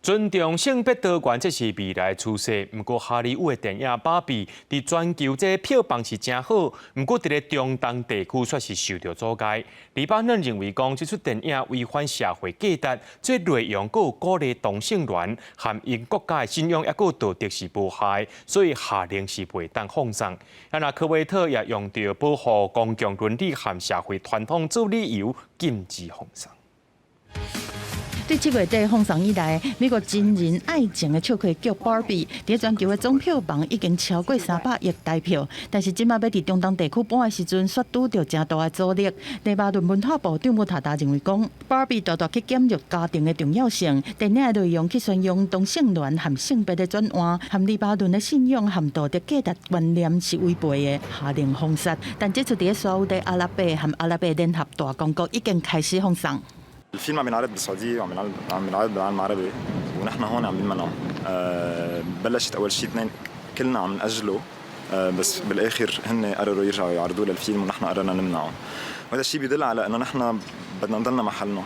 尊重性別多元，這是未來趨勢。毋過，哈利衢的電影《芭比》佇全球這票房是誠好，毋過佇咧中東地區卻是受著阻礙。黎巴嫩認為講，這齣電影違反社會價值，這內容閣有鼓勵同性戀，和𪜶國家的信仰抑閣道德是無合，所以下令是袂當放送。啊，若科威特也用著保護公共倫理和社會傳統做理由，禁止放送。對7月底放送以來，美國真人愛情的笑詼劇《芭比》佇全球的總票房已經超過300億台票，但是這馬欲佇中東地區播的時陣，卻拄著誠大的阻力。黎巴嫩文化部長穆塔達認為講，《芭比》大大去減弱家庭的重要性，電影的內容去宣揚同性戀和性別的轉換，和黎巴嫩的信仰和道德價值觀念是違背的，下令封殺。但這齣佇沙烏地阿拉伯和阿拉伯聯合大公國已經開始放送。 الفيلم عم ينعرض بالسعودية وعم ينعرض عم ينعرض بالعالم العربي ونحن هون عم نمنعه. بلشت أول شيء اثنين كلنا عم نأجله، بس بالآخر هن قرروا يرجعوا يعرضوا للفيلم ونحن قررنا نمنعه، وهذا الشيء بيدل على انه نحن بدنا نضلنا محلنا،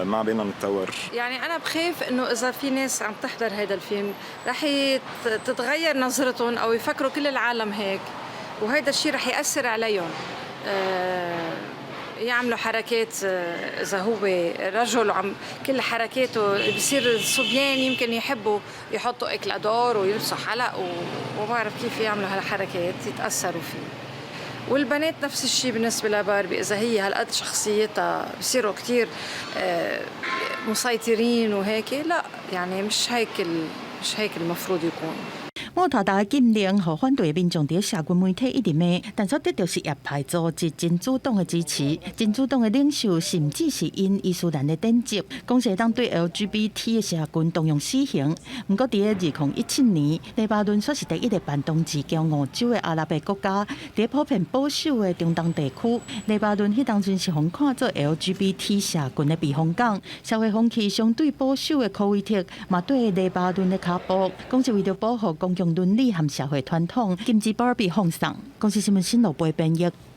ما بينا نتطور. يعني انا بخاف انه اذا في ناس عم تحضر هذا الفيلم رح تتغير نظرتهم او يفكروا كل العالم هيك، وهذا الشيء رح ياثر عليهم، يعملوا حركات، اذا هو رجل وعم كل حركاته بصير الصبيان يمكن يحبوا يحطوا éclats d'or ويلبسوا حلق وما بعرف كيف يعملوا هالحركات، يتاثروا فيه. والبنات نفس الشيء بالنسبه لباربي، اذا هي هالقد شخصيتها بصيروا كثير مسيطرين وهيك. لا، يعني مش هيك المفروض يكون. 莫塔達的禁令，予反對的民眾佇社群媒體一直罵，但卻得著什葉派組織真主黨的支持。真主黨的領袖甚至是引伊斯蘭的典籍，講是會當對 LGBT 的社群動用死刑。毋過，佇2017年，黎巴嫩煞是第一个辦同志驕傲週的阿拉伯國家。佇普遍保守的中東地區，黎巴嫩彼當陣是予看做 LGBT 社群的避風港。社會風氣相對保守的科威特，嘛對黎巴嫩的跤步，講是為著保護公共倫理和社會傳統，禁止芭比放送。公視新聞新羅播編譯。